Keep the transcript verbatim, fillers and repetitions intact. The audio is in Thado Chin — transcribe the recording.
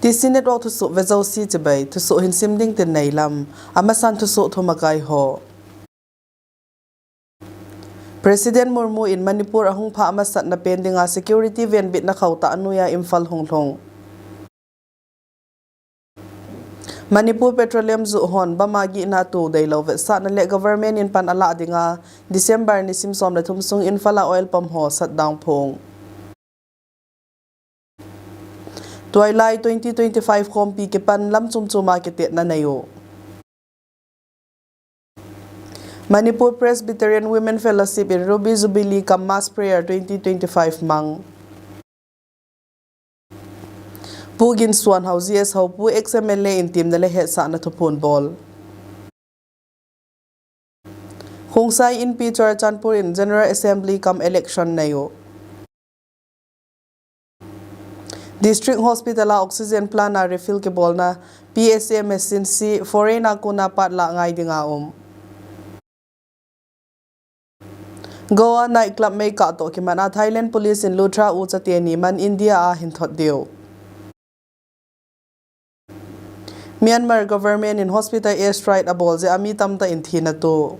T C Network thusoh vejouse chibai, thusoh hin sim ding tin neilam, amasan thusoh thum akai ho. President Murmu in Manipur ahung phah amasatna pen dinga security venbitna khauhtah anoiya Imphal hunglhung. Manipur Petroleum juh hon bama gihna tou deilou vetsahna le government in pan alah dinga December nisim som le thum sung Imphal a oil pump ho shutdown phong. Tuailai twenty twenty-five khompi kipan lam chomchom a kitetna nei u. Manipur Presbyterian Women Fellowship in Ruby Jubilee cum Mass Prayer twenty twenty-five mang. Pu Ginsuanhao G S Hopu ex M L A in temna le hetsahna thuphon bol. Khongsai Inpi Churachandpur in General Assembly cum election nei u. District Hospital a oxygen plant a refill kibolna P S A machine si foreign a kona part lah ngai dinga um. Goa night club mei kah toh kiman a Thailand police in Luthra ucha teni man India a hin thot diu. Myanmar government in hospital air strike abol jeh a mi tamtah in thina tou.